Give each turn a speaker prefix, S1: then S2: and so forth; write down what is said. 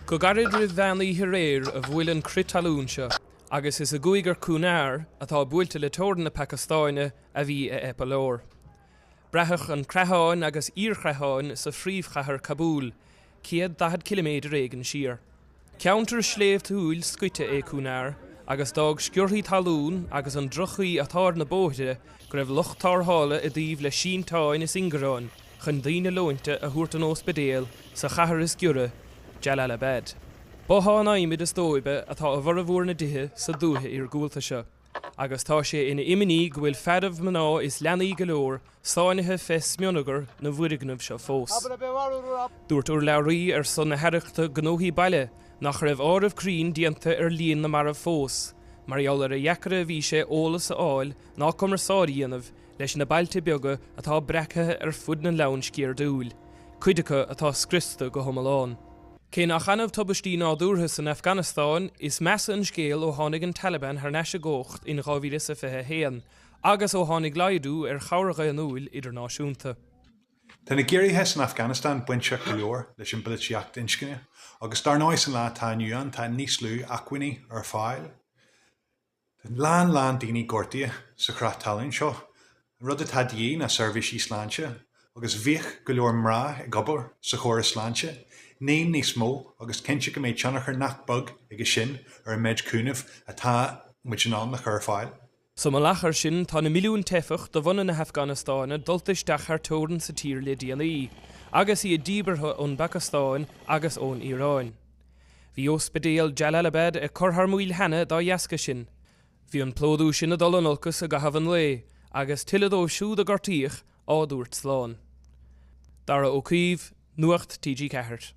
S1: Go gairid roimh mheán oíche aréir a bhuail an crith talún seo agus is i gcúigear Kunar, atá buailte le teorainn na Pacastáine, a bhí a eipealór. Braitheadh an creathán agus iarchreatháin sa phríomhchathair Kabul, 140 ciliméadar éigin siar. Ceantar sléibhtiúil scoite é Kunar agus d'fhág sciorrthaí talún agus an droch-chaoi atá ar na bóithre go raibh lucht tarrthála i dtaobh le sínteáin is ingearáin chun daoine leointe a thabhairt don óspidéal sa chathair is giorra, Jalalabad. Botháin adhmaid is dóibe atá i bhformhór na dtithe sa dúiche iargúlta seo agus tá sé ina imní go bhfuil fearaibh, mná is leanaí go leor sáinnithe fé smionagar na bhfoirgneamh seo fós. Dúirt urlabhraí ar son na hAireachta Gnóthaí Baile nach raibh áireamh cruinn déanta ar líon na marbh fós mar gheall ar a dheacaire a bhí sé eolas a fháil ná cumarsáid a dhéanamh leis na bailte beaga atá breactha ar fud na ngleann sceirdiúil, cuid acu atá scriosta go hiomlán. Cé nach annamh tubaistí nádúrtha san Afganastáin, is measa an scéal ó tháinig an Taliban thar n-ais i gcumhacht in 2021 agus ó tháinig laghdú ar chabhair dhaonnúil idirnáisiúnta.
S2: Tá na giorruithe san Afganastáin bainteach go leor leis an bpolaitíocht inscne agus dar ndóigh san lá atá inniu ann tá níos lú acmhainní ar fáil. Tá a lán lán daoine gortaithe sa chreath talún seo. An rud atá de dhíth ná seirbhísí sláinte agus bhíodh go leor mná ag obair sa chóras sláinte, níl níos mó agus cinnte go mbeidh tionchar nach beag aige sin ar an méid cúnaimh atá muid in ann a chur ar fáil.
S1: Sa mhullach air sin tá na milliúin teifeach de bhunadh na hAfganastáine dulta isteach thar teorainn sa tír le déanaí, agus iad díbeartha ón bPacastáin agus ón Iaráin. Bhí ospidéal Jalalabad ag cur thar maoil cheana dá dheasca sin. Bhí an plódú sin ag dul in olcas i gcaitheamh an lae, agus tuilleadh dóibh siúd a gortaíodh á dtabhairt slán. Dara Ó Caoimh, Nuacht TG4.